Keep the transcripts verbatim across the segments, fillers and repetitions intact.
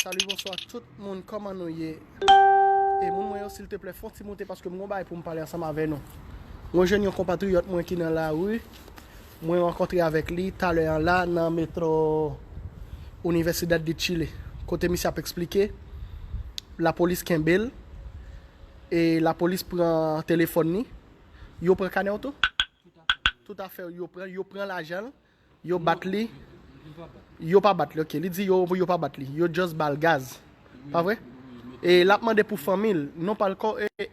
Salut, bonsoir tout moun, kòman nou ye? E moun mwen yo, silteplè, fè yon ti moute paske m gon bagay pou m pale ansanm avè nou. Mwen jwenn yon konpatriyòt mwen ki nan lari. Mwen rankontre avèk li talè an la nan metro Universidad de Chile. Kote misye ap eksplike, lapolis kenbe l e lapolis pran telefòn li. Yo pran kanè w tou? Toutafè, yo pran, yo pran lajan l, yo bat li. Yo pa bat li, ok. Li di yo, yo pa bat li. Yo just ba l gaz. Pa vre? E l ap mande pou fanmi l. Non pa l kò, e,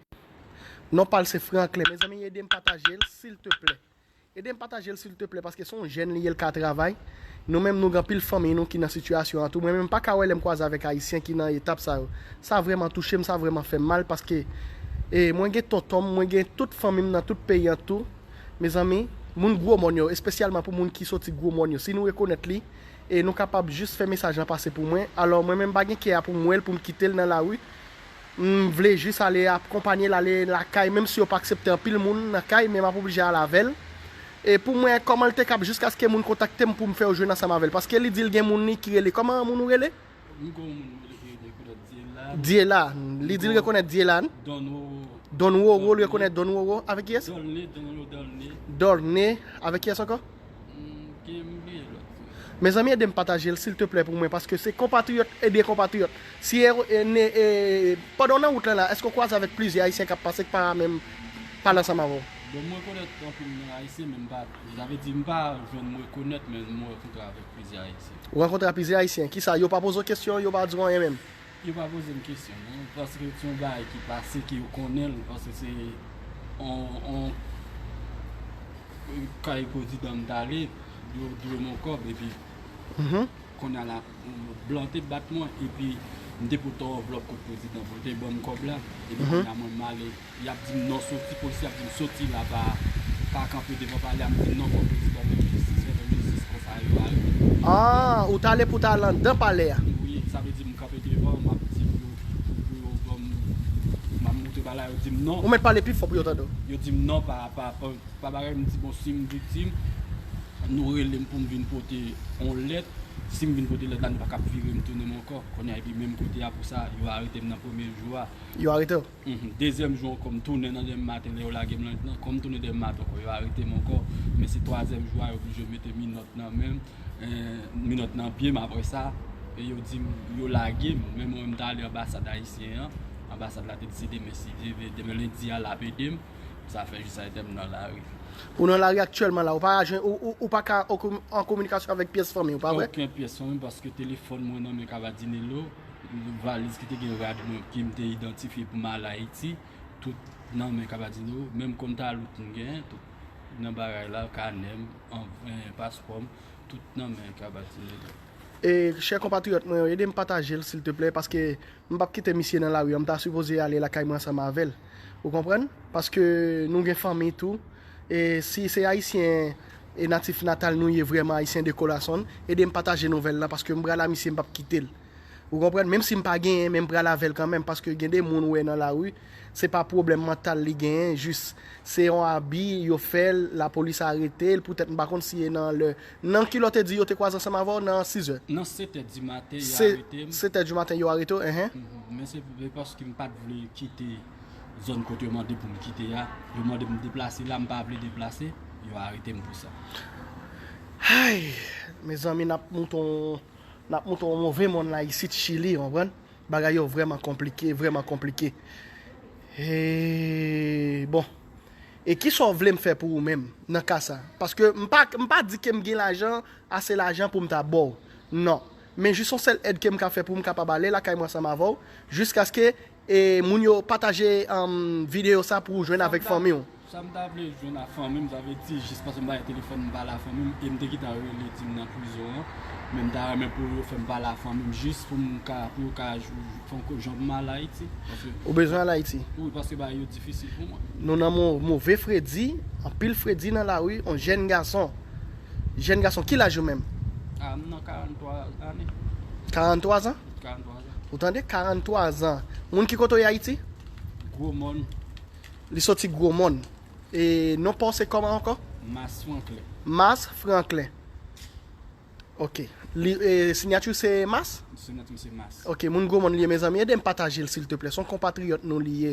non pa l se Franklin. Mezanmi, ede m pataje l, silteplè. Ede m pataje l, silteplè, paske se yon jèn li ye, l ka travay. Nou menm, nou gen anpil fanmi nou ki nan sitiyasyon an tou. Mwen menm, m pa ka wè lè m kwaze avèk Ayisyen ki nan etap sa yo. Sa vrèman touche m, sa vrèman fè m mal, paske, e, mwen gen tonton m, mwen gen tout fanmi m nan tout peyi an tou. Mezanmi, moun Gwo Mòn yo, espesyalman pou moun ki soti Gwo Mòn yo, si nou rekonèt li, e nou kapab jis fè mesaj lan pase pou mwen. Alò, mwen menm, m pa gen kè a pou m wè l, pou m kite l nan lari. M vle jis ale akonpanye l, ale lakay, menm si yo pa aksepte anpil moun nan kay, men m ap oblije al avè l. E pou m wè kòman l te kab jiskaske moun kontakte m pou m fè yo jwenn ansanm avè l. Paske li di l gen moun li ki rele. Kòman moun ou rele? M gon moun mwen ki rekonèt Dyela. Dyela. Li di l rekonèt Dyela. Don Woro. Don Woro, li rekonèt Don Woro. Avèk kiyès? Dolne, Don Woro, Dolne. Dolne. Avèk kiyès ankò? M gen, m bliye lòt. Mezanmi, ede m pataje l, silteplè, pou mwen, paske se konpatriyòt ede konpatriyòt. Si e, e, ne, e, pandan w nan wout lan la, èske w kwaze avèk plizyè Ayisyen k ap pase k pa menm pale ansanm avè w? Bon, mwen rekonèt anpil nan Ayisyen, men m pa, sa vle di, m pa jwenn m rekonèt, men mwen rankontre avèk plizyè Ayisyen. Ou rankontre ak plizyè Ayisyen. Kisa? Yo pa poze w kesyon, yo pa di w anyen menm? Yo pa poze m kesyon, non, paske se yon bagay ki pase, ke yo konnen l, paske se on, on, kay prezidan m t ale, yo dwe m yon kòb, epi Mhm. kounye a la, blan te bat mwen, epi m te pote yon anvlòp kot prezidan pou l te ban m kòb la, epi Mhm. kounye a mwen m ale, y ap di m non soti, polisye ap di m soti la, pa, pa kanpe devan palè a, m di non, fòk prezidan te gen jistis, fè jistis, konsa yo arete m. Ah, ou t ale pou w t al anndan palè a? Wi, sa vle di m kanpe devan, m ap di pou yo, pou yo ban m, m ap montre bagay la, yo di m non. Ou mèt pale pi fò pou yo tande w. Yo di m non, pa, pa, pa, pa bagay, m di bon, si m viktim, nou rele m pou m vin pote yon lèt, si m vin pote lèt la, nou pa kab vire m tounen m ankò. Kounye a, epi menm kote a pou sa, yo arete m nan premye jou a. Yo arete w? Mhm. Dezyèm jou ankò, m tounen nan demen maten, lè yo lage m lan, nan, kòm m tounen demen maten ankò, yo arete m ankò. Men se twazyèm jou a, yo oblije mete minòt nan men m, eh, minòt nan pye m. Apre sa, e yo di m, yo lage m. Men mwen, m t ale anbasad ayisyen an. Anbasad la te di se demen, si Dye vle, demen lendi a, l ap ede m. Sa fè jis ayitè m nan lari. Ou nan lari aktyèlman la, ou pa jwenn, ou, ou, ou pa ka an komi-, an kominikasyon avèk pyès fanmi w, pa vre? Okenn pyès fanmi, paske telefòn mwen nan men Kabadinelo, valiz ki te gen rad mwen, ke m te idantifye pou m al Ayiti, tout nan men Kabadinelo, menm kòm talout m genyen, tout nan bagay la, kanè m, an, eh, paspò m, tout nan men Kabadinelo. E, chè konpatriyòt mwen yo, ede m pataje l, silteplè, paske m p ap kite misye nan lari a, m ta sipoze ale lakay mwen ansanm avè l. Ou konprann? Paske nou gen fanmi tou. E si se ayisyen e natif natal nou ye vrèman, ayisyen de kòrason, ede m pataje nouvèl la, paske m pral a misye, m p ap kite l. Ou konprann? Menm si m pa genyen, men m pral avè l kanmenm, paske gen de moun ou wè nan lari, se pa pwoblèm mantal li genyen, jis se yon abi yo fè l, lapolis arete l, poutèt m pa konn si e nan lè Nan kilè w te di yo te kwaze ansanm avè w nan sizè? Nan setè di maten, yo Se, arete m. Setè di maten, yo arete w, enhen. Mhm. Men se, se paske m pa t vle kite zòn kote yo mande pou m kite a. Yo mande m deplase la, m pa vle deplase, yo arete m pou sa. Ay, mezanmi, n ap moute yon, n ap moute yon move mòn la isit Chili, w konprann? Bagay yo vrèman konplike, vrèman konplike. E, bon. E kisa w vle m fè pou ou menm nan ka sa? Paske m pa, m pa di ke m gen lajan, ase lajan pou m ta ba w. Non. Men jis yon sèl èd ke m ka fè pou m kapab ale lakay mwen ansanm avè w, jiskaske, e, moun yo pataje, um, videyo sa pou w jwenn avèk fanmi w. Sa m ta vle jwenn a fanmi m, sa vle di jis paske m pa gen telefòn, m pale a fanmi m, e m te gentan rele di m nan prizon an. Men m ta renmen pou yo fè m pale a fanmi m, jis pou m ka, pou yo ka jou-, fè yon kout jan pou m al Ayiti. Paske Ou bezwen al Ayiti? Wi, paske bagay yo difisil pou mwen. Nou nan mo-, move fredi, anpil fredi nan lari, yon jèn gason. Jèn gason, ki laj ou menm? A, m nan karannntwa ane. Karannntwa zan? Karannntwa zan. Ou tande? Karannntwa zan. Moun ki kote w ye Ayiti? Gwo Mòn. Li soti Gwo Mòn. E non pa w se kòman ankò? Mas Franklin. Mas Franklin. Ok. Li, e, siyati w se Mas? Sou nèt, misye Mas. Ok, moun Gwomòn li ye, mezanmi, ede m pataje l silteplè. Se yon konpatriyòt nou li ye.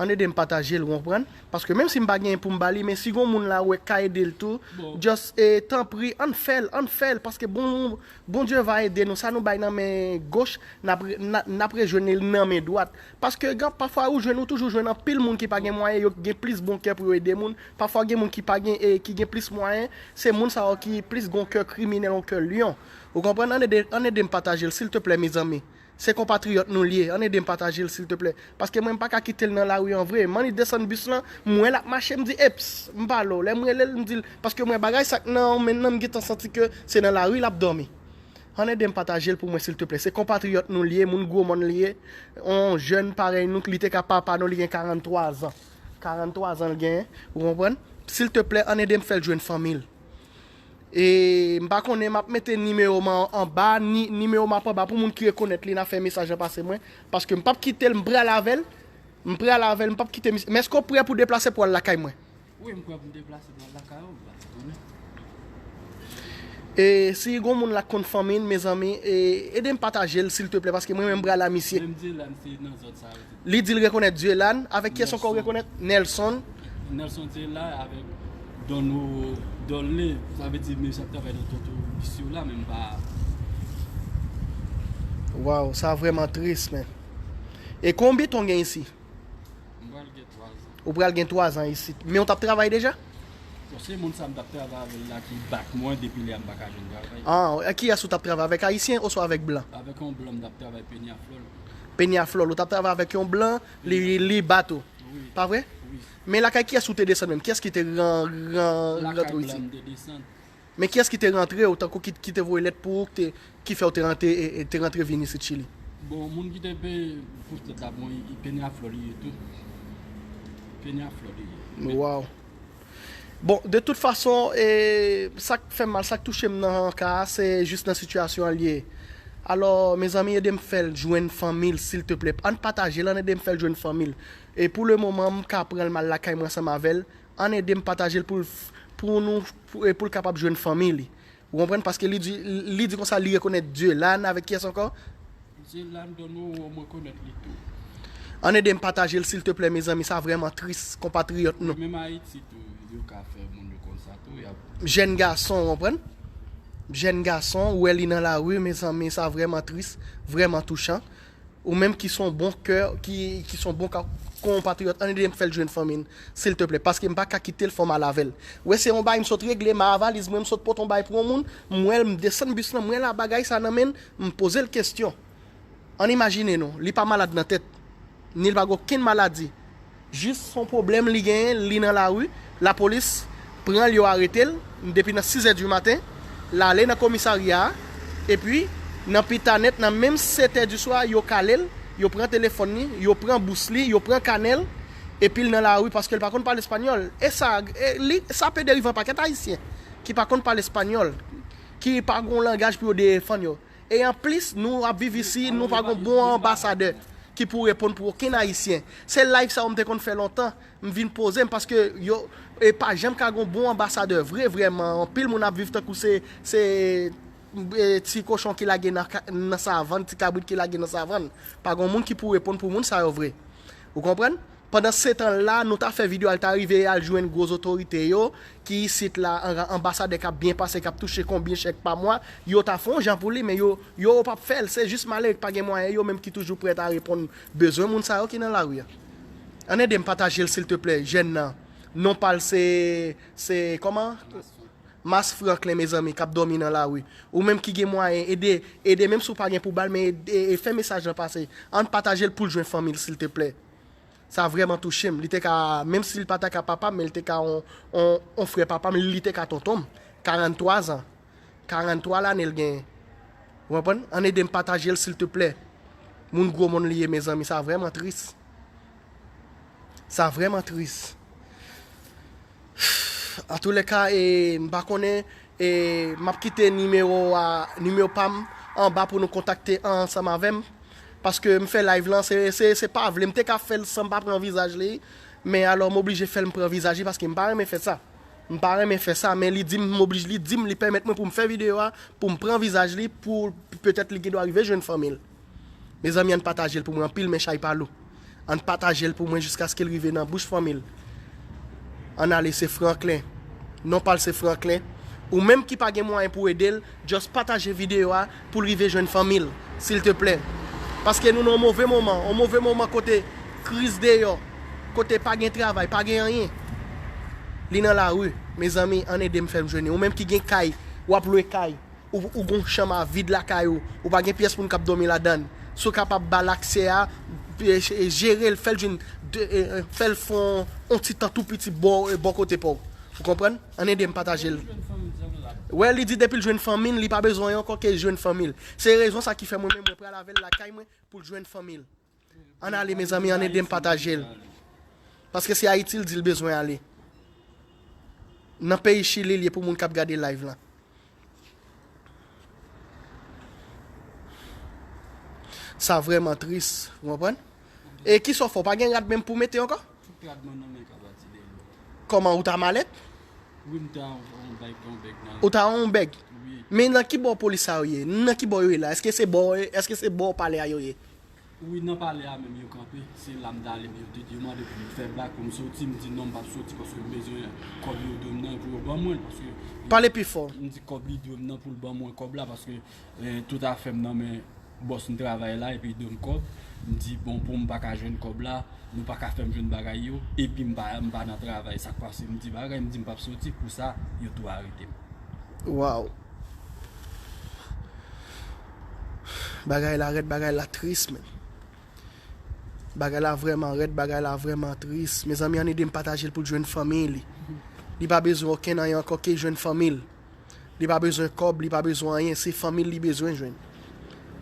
Ann ede m pataje l, ou konprann? Paske menm si m pa genyen pou m ba li, men si gon moun la wè k ka ede l tou, Bon. Just, eh, tanpri, ann fè l, ann fè l, paske bon, Bondye va ede nou. Sa nou bay nan men goch, n ap re- n a- n ap rejwenn li nan men dwat. Paske gen- pafwa ou jwenn, ou toujou jwenn anpil moun ki pa gen mwayen, yo gen plis bon kè pou yo ede moun. Pafwa gen moun ki pa gen, eh, ki gen plis mwayen, se moun sa yo ki plis gon kè kriminèl, yon kè lyon. Ou konprann? Ann ede, ann ede m pataje l, silteplè, mezanmi. Se konpatriyòt nou li ye. Ann ede m pataje l, silteplè. Paske mwen, m pa ka kite l nan lari an vre. M annik desann bis lan, m wè l ap mache, m di, eps, m pale w. Lè m rele l, m di l, paske mwen, bagay sa k nan men nan, m gentan santi ke se nan lari l ap dòmi. Ann ede m pataje l pou mwen, silteplè. Se konpatriyòt nou li ye, moun Gwomòn li ye. On jèn parèy nou, li te ka papa nou, li gen karannntwa zan. Karannntwa zan l genyen, ou konprann? Silteplè, ann ede m fè l jwenn fanmi l. E m pa konnen, m ap mete nimewo m an- anba, ni, nimewo m ap anba pou moun ki rekonèt li, n a fè mesaj lan pase mwen. Paske m p ap kite l, m pral avè l. M pral avè l, m p ap kite misye. Men èske w prè pou deplase pou al lakay mwen? Wi, m prè pou m deplase pou al lakay ou, baz, konnen. E si gon moun la k konn fanmi l, mezanmi, e, ede m pataje l, silteplè, paske mwen menm m pral a misye. Menm di la, m se nan zòn sa yo. Li di l rekonèt Dyelan. Avèk kiyès ankò w Nelson. Rekonèt? Nelson. Nelson te la avèk Don, Don Lé, sa vle di mesye ap travay nan tonton misye la, men m pa. Waw, sa vrèman tris, men. E konbyen tan w gen isi? M pral gen twa zan. Ou pral gen twa zan isit. Men w t ap travay deja? Bon, se moun sa m t ap travay avè l la ki bat mwen depi lè a m pa ka jwenn travay. Ah, e kiyès ou t ap travay avèk, ayisyen oswa avèk blan? Avèk yon blan m t ap travay Peñaflor. Peñaflor, ou t ap travay avèk yon blan, li, li bat ou. Wi. Pa vre? Wi. Men lakay kiyès ou te desann menm? Kiyès ki te ran, ran, Lakay rantre w blan isi? M te desann. Men kiyès ki te rantre w, tankou ki, ki te voye lèt pou ou, ki te, ki fè w te rantre, e, e, te rantre vin isit Chili? Bon, moun ki te pe poste la, bon, i Peñaflor li ye tou. Peñaflor li ye. Waw. Bon, de tout fason, e, sa k fè m mal, sa k touche m nan ka a, se jis nan sitiyasyon an l ye. Alò, mezanmi, ede m fè l jwenn fanmi l, silteplè. Ann pataje l, ann ede m fè l jwenn fanmi l. E pou le moman, m ka pran l m al lakay mwen ansanm avè l. Ann ede m pataje l pou l f- pou nou, pou, e pou l kapab jwenn fanmi li. Ou konprann? Paske li di, li di konsa li rekonèt Dyelan avèk kiyès ankò? Dyelan Don Lé, mwen rekonèt li tou. Ann ede m pataje l, silteplè, mezanmi, sa vrèman tris, konpatriyòt nou. Menm Ayiti tou, yo ka fè moun yo konn sa tou, y ap Jèn gason, ou konprann? Jèn gason, ou wè li nan lari, mezanmi, sa vrèman tris, vrèman touchan. Ou menm ki se yon bon kè, ki, ki se yon bon ka- konpatriyòt, ann ede m fè l jwenn fanmi l, silteplè, paske m pa ka kite l, fò m al avè l. Ou wè, se yon bagay m sot regle, m a valiz mwen, m sot pote yon bagay pou yon moun, m wè l, m desann bis lan, m wè l a bagay sa nan men l, m poze l kesyon. Ann imajine nou, li pa malad nan tèt, ni l pa gen okenn maladi. Jis yon pwoblèm li genyen, li nan lari, lapolis pran l, yo arete l, depi nan sizè di maten, l ale nan komisarya a, epi nan pita nèt, nan menm setè di swa, yo kale l, yo pran telefòn li, yo pran bous li, yo pran kanè l, epi l nan lari paske l pa konn pale espanyòl. E sa, e li, sa pe derive an pakèt Ayisyen ki pa konn pale espanyòl, ki pa gen yon langaj pou yo defann yo. E anplis, nou ap viv isi, nou pa gen bon anbasadè ki pou reponn pou okenn Ayisyen. Se live sa yo m te konn fè lontan, m vin poze m paske yo, e pa janm ka gen bon anbasadè vre, vrèman. Anpil moun ap viv tankou se, se e, ti kochon ki lage nan, ka- nan savann, ti kabrit ki lage nan savann. Pa gen moun ki pou reponn pou moun sa yo vre. Ou konprann? Pandan se tan la, nou ta fè videyo, al ta rive al jwenn gwo otorite yo, ki isit la, an- anbasadè k ap byen pase, k ap touche konbyen chèk pa mwa, yo ta fè yon jan pou li, men yo, yo p ap fè l. Se jis malere k pa gen mwayen, yo menm ki toujou prèt a reponn bezwen moun sa yo ki nan lari a. Ann ede m pataje l, silteplè, jèn nan. Non pa l se, se, kòman? Mas Franklin, mezanmi, k ap dòmi nan lari. Ou menm ki gen mwayen, ede, ede, menm si w pa gen pou ba l, men ede, e fè mesaj lan pase. Ann pataje l pou l jwenn fanmi l, silteplè. Sa vrèman touche m. Li te ka, menm si l pa ta ka papa m, men li te ka on, on, on frè papa m, li te ka tonton m. Karannntwa zan. Karannntwa lane l genyen. Ou konprann? Ann ede m pataje l, silteplè. Moun Gwomòn li ye, mezanmi, sa vrèman tris. Sa vrèman tris. Antoulèka, e, m pa konnen, e, m ap kite nimewo a, nimewo pa m anba pou nou kontakte ansanm avè m. Paske m fè live lan, se, se, se pa vle. M te ka fè l san m pa pran vizaj li. Men alò, m oblije fè l m pran vizaj li paske m pa renmen fè sa. M pa renmen fè sa, men li di m, m oblije, li di m, li pèmèt mwen pou m fè videyo a, pou m pran vizaj li, pou petèt li gen dwa rive jwenn fanmi l. Mezanmi, ann pataje l pou mwen, anpil men chay pa lou. Ann pataje l pou mwen jiskaske l rive nan bouch fanmi l. Ann ale, se Franklin. Non pa l se Franklin. Ou menm ki pa gen mwayen pou ede l, just pataje videyo a pou l rive jwenn fanmi l, silteplè. Paske nou nan yon move moman, yon move moman kote kriz deyò, kote pa gen travay, pa gen anyen. Li nan lari, mezanmi, ann ede m fè m jwenn li. Ou menm ki gen kay, w ap lwe kay, ou, ou gon chanm a vid lakay ou, ou pa gen pyès moun k ap dòmi ladan l. Si w kapab ba l aksè a, e, e, jere l, fè l jwenn, de, e, e, fè l fè yon, yon ti tan tou piti bò, e, bò kote pa w. Ou konprann? Ann ede m pataje l. Wè, li di depi l jwenn fanmi l, li pa bezwen anyen ankò ke jwenn fanmi l. Se rezon sa ki fè mwen menm mwen pral avè l lakay mwen pou l jwenn fanmi l. Ann ale, mezanmi, ann ede m pataje l. Paske se Ayiti l di l bezwen ale. Nan peyi Chili l ye pou moun k ap gade live lan. Sa vrèman tris, ou konprann? E kisa w fè? W pa gen rad menm pou w mete ankò? Tout rad mwen nan men kabati dèyè. Kòman, ou ta malèt? Wi, m ta yon bèg, yon bèg nan. Ou ta yon bèg? Wi. Men nan ki bò polis sa yo ye? Nan ki bò yo ye la? Èske se bò, èske se bò palè a yo ye? Wi, nan palè a menm yo kanpe. Se la m t ale, men yo te di, yo mande pou m fè bak, pou m soti. M di non, m p ap soti paske m bezwen kòb yo dwe m nan pou yo ban mwen l, paske. Pale pi fò. M di kòb li dwe m nan pou l ban mwen kòb la, paske, eh, tout afè m nan men bòs m travay la, epi li dwe m kòb. M di, bon, pou m pa ka jwenn kòb la, nou pa ka fè m jwenn bagay yo, epi m pa, m pa nan travay. Sa k pase? M di bagay, m di m p ap soti, pou sa, yo tou arete m. Waw. Bagay la rèd, bagay la tris, men. Bagay la vrèman rèd, bagay la vrèman tris. Mezanmi, ann ede m pataje l pou l jwenn fanmi li. Li pa bezwen okenn anyen ankò ke jwenn fanmi l. Li pa bezwen kòb, li pa bezwen anyen, se fanmi l li bezwen jwenn.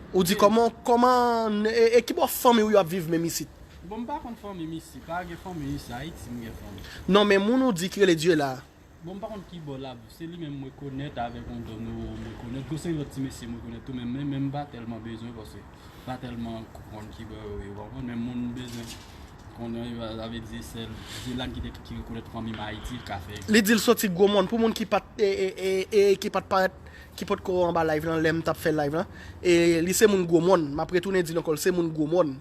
Ou di kòman, kòman, e, e ki bò fanmi w yo ap viv menm isit? Bon, m pa konn fanmi m isit, pa gen fanmi m isit, Ayiti m gen fanmi. Non, men moun ou di ki rele Dye la. Bon, m pa konn ki bò l ap viv, se li menm m rekonèt avèk yon dòm nou m rekonèt. Gon seri lòt ti mesye m rekonèt tou, men, men, men m pa tèlman bezwen paske m pa tèlman konn ki bò yo ye, w konprann? Men moun m bezwen konnen, sa vle di sèl Dylan ki te, ki rekonèt fanmi m Ayiti, l ka fè. Li di l soti Gwomòn, pou moun ki pa t, e, e, e, e, ki pa t parèt, ki potko anba live lan, lè m t ap fè live lan. E li se moun Gwomòn, m ap retounen di l ankò, l se moun Gwomòn.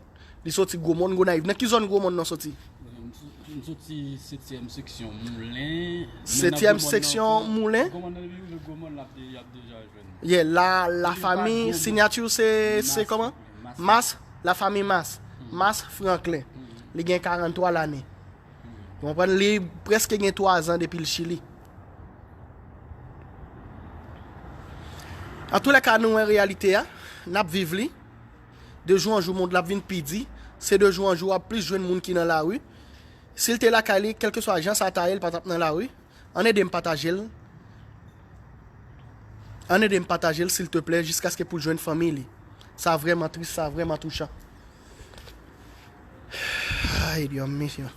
Li soti Gwomòn, Gonayiv. Nan ki zòn Gwomòn nan soti? M so-, m soti setyèm seksyon Moulen. Setyèm seksyon Moulen? Gwomòn nan, depi w rive Gwomòn, l ap de-, y ap deja jwenn. Yeah, la, la fami, sinyati se, se kòman? Mas, la fami Mas. Mas Franklin. Li gen karant twa lane. Ou konprann? Li prèske gen twa zan depi l Chili. Antoulèka, nou wè reyalite a, n ap viv li. De jou an jou, mond la ap vin pi di. Se de jou an jou, w ap plis jwenn moun ki nan lari. Si l te lakay li, kèlkeswa jan sa ta ye, l pa t ap nan lari. Ann ede m pataje l. Ann ede m pataje l, silteplè, jiskaske pou l jwenn fanmi li. Sa vrèman tris, sa vrèman touchan. Ay, Dios mío.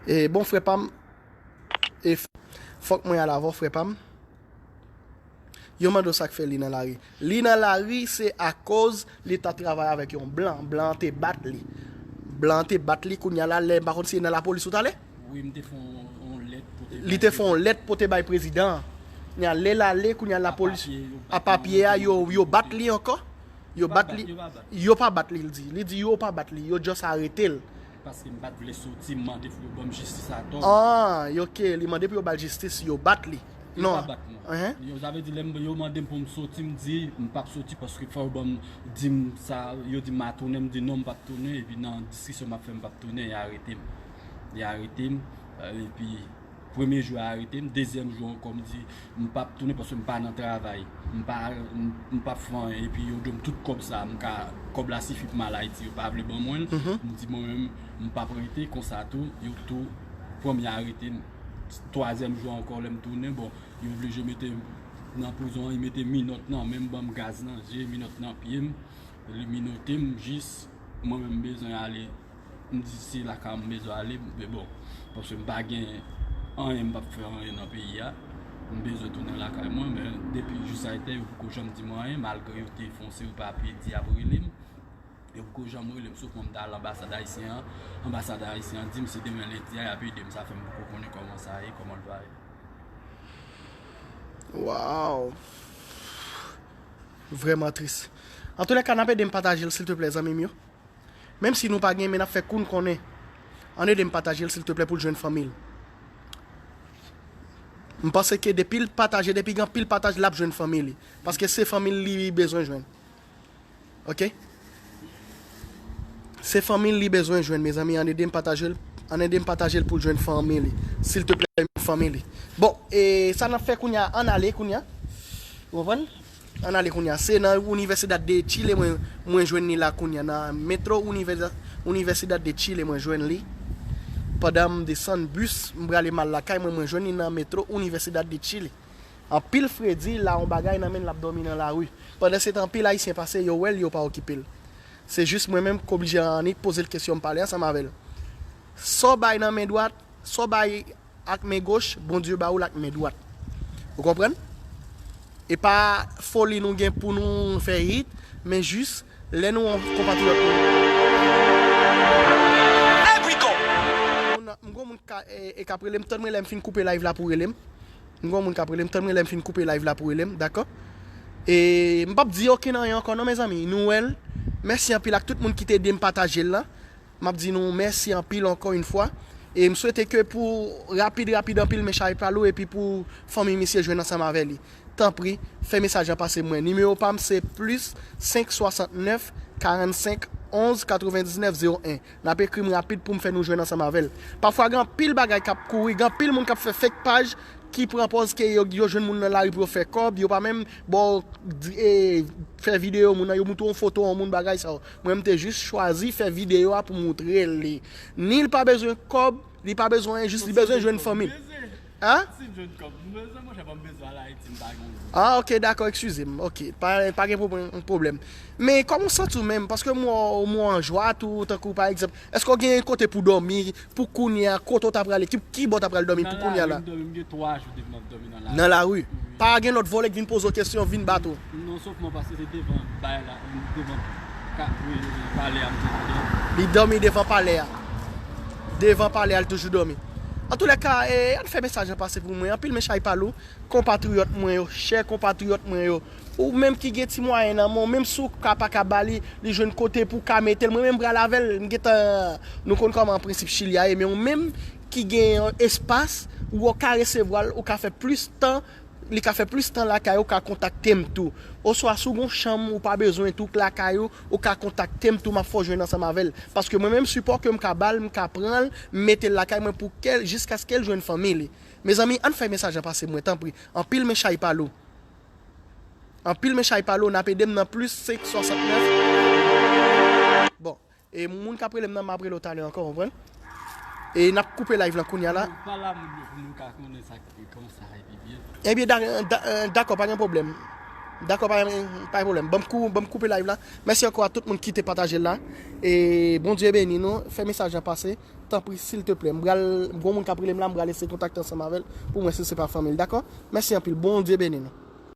E, bon, frè pa m, e, f-, fòk mwen al avè w, frè pa m. Yo mande w sa k fè li nan lari. Li nan lari, se akoz li ta travay avèk yon blan. Blan an te bat li. Blan an te bat li, kounye a la, lè, m pa konn si e nan lapolis ou t ale? Wi, m te fè yon, yon lèt pou te bay. Li te fè yon lèt pou te bay prezidan an. Kounye a, lè l ale, kounye a, lapolis, a papye a, yo, yo bat li ankò. Yo bat li. Yo pa bat li, l di. Li di yo pa bat li, yo just arete l. Paske m pa t vle soti, m mande pou yo ban m jistis atò. Ah, ok, li mande pou yo ba l jistis, yo bat li. Yo pa bat mwen. Yo, sa vle di, lè m, yo mande m pou m soti, m di, m p ap soti paske fò yo ban m, di m sa, yo di m a tounen, m di non, m p ap tounen, epi nan diskisyon m ap fè, m p ap tounen, y arete m. Y arete m, epi premye jou a arete m, dezyèm jou ankò, m di, m p ap tounen paske m pa nan travay. M pa, m, m p ap fè anyen, epi yo di m tout kòb sa, m ka, kòb la sifi pou m al Ayiti, yo pa vle ban mwen l. M di mwen menm, m p ap rete, konsa tou, yo tou pran m, y arete m. Twazyèm jou ankò, lè m tounen, bon, yo oblije mete m nan prizon an, yo mete minòt nan men m, ban m gaz nan je, minòt nan pye m, li minote m jis, mwen menm m bezwen ale, m di se lakay m bezwen ale, men bon, paske m pa gen anyen, m p ap fè anyen nan peyi a, m bezwen tounen lakay mwen, men depi jou sa ete, yo poko janm di mwen anyen, malgre yo te fè yon seri papye, di y ap rele m. Yo poko janm rele m, sof mwen m t al anbasad ayisyen an. Anbasad ayisyen an di m se demen lendi a y ap ede m, sa fè m poko konnen kòman Sa ye, kòman l va ye? Waw. Vrèman tris. Antoulèka, n ap ede m pataje l, silteplè, zanmi m yo. Menm si nou pa gen, men n ap fè kou n konnen. Ann ede m pataje l, silteplè, pou l jwenn fanmi l. M panse ke depi l pataje, depi gen anpil pataj, l ap jwenn fanmi li. Paske se fanmi l li bezwen jwenn. Ok? Se fanmi l li bezwen jwenn, mezanmi. Ann ede m pataje l. Ann ede m pataje l pou l jwenn fanmi li. Silteplè, fanmi li. Bon, e sa n ap fè kounye a, ann ale kounye a. Ou konprann? Ann ale kounye a. Se nan Universidad de Chile mwen, mwen jwenn li la kounye a. Nan metro Universidad, Universidad de Chile mwen jwenn li. Pandan m desann bis, m prale m al lakay mwen, mwen jwenn li nan metro Universidad de Chile. Anpil fredi la yon bagay nan men l, l ap dòmi nan lari. Pandan se tan, anpil Ayisyen pase, yo wè l, yo pa okipe l. Se jis mwen menm k oblije annik poze l kesyon, m pale ansanm avè l. Sa w bay nan men dwat, sa w bay ak men goch, Bondye ba ou l ak men dwat. Ou konprann? E pa foli nou gen pou nou fè hit, men jis lè nou yon konpatriyòt nou. Moun nan, m gon moun ka, e, e k ap rele m, tann mwen lè m fin koupe live la pou rele m. M gon moun k ap rele m, tann mwen lè m fin koupe live la pou rele m, dakò? E m p ap di okenn anyen ankò non, mezanmi. Nou wè l. Mèsi anpil ak tout moun ki te ede m pataje l lan. M ap di nou mèsi anpil ankò yon fwa. E m swete ke pou rapid, rapid anpil, men chay pa lou, epi pou fanmi misye jwenn ansanm avè li. Tanpri, fè mesaj lan pase mwen. Nimewo pa m se plis senk swasantnèf karannsenk onz katrevendiznèf zewo en. N ap ekri m rapid pou m fè nou jwenn ansanm avè l. Pafwa, gen anpil bagay k ap kouri, gen anpil moun k ap fè fake paj ki pran pòz ke yo, yo jwenn moun nan lari pou yo fè kòb, yo pa menm ba w di- e, fè videyo moun nan, yo moutre yon foto yon moun, bagay sa yo. Mwen, m te jis chwazi fè videyo a pou moutre li. Ni l pa bezwen kòb, li pa bezwen anyen, jis li bezwen jwenn fanmi l. An? Si m jwenn kòb, m bezwen, monchè, ban m bezwen al Ayiti, m pa gen. Ah, ok, dakò, eskize m. Ok, pa, pa gen pwoblèm, pwoblèm. Men kòman w santi w menm? Paske m wè w, m wè w an jwa tou, tankou pa egzanp, èske w gen kote pou dòmi, pou kounye a, kote w ta prale, ki, ki bò w ta pral dòmi pou kounye a la? Nan lari, m dòmi, m gen twa jou depi m ap dòmi nan lari. Nan lari. Wi. Pa gen lòt vòlè k vin poze w kesyon, vin bat ou? Non, sòf mwen pase se devan bay la, devan ka, wi, palè a m te dòmi. Li dòmi devan palè a. Devan palè a, li toujou dòmi. Antoulèka, e, ann fè mesaj lan pase pou mwen. Anpil men chay pa lou, konpatriyòt mwen yo, chè konpatriyòt mwen yo. Ou menm ki gen ti mwayen nan men w, menm si w ka pa ka ba li, li jwenn kote pou w ka mete l. Mwen menm m pral avè l, m gentan, nou konn kòman prensip Chili a ye, men ou menm ki gen yon espas, ou ka resevwa l, ou ka fè plis tan, li ka fè plis tan lakay ou, ka kontakte m tou. Oswa si w gen yon chanm ou pa bezwen tou k lakay ou, ou ka kontakte m tou, m ap fè w jwenn ansanm avè l. Paske mwen menm sipò ke m ka ba l, m ka pran l, m mete l lakay mwen pou ke l, jiskaske l jwenn fanmi li. Mezanmi, ann fè mesaj lan pase mwen, tanpri. Anpil men chay pa lou. Anpil men chay pa lou, n ap ede m nan plis senk swasantnèf. Bon, e moun k ap rele m nan, m ap rele w talè ankò, konprann? E n ap koupe live lan kounye a la. Pa la moun yo pou nou ka konnen sa ki kòman sa epi byen. Ebyen, da- da- dakò, pa gen pwoblèm. Dakò, pa gen, pa gen pwoblèm. Ban m kou- ban m koupe live la. Mèsi ankò a tout moun ki te pataje l la. E Bondye beni nou. Fè mesaj lan pase. Tanpri, silteplè. M pral, gon moun k ap rele m la, m pral eseye kontakte ansanm avè l pou m wè si se pa fanmi l, dakò? Mèsi anpil. Bondye beni nou.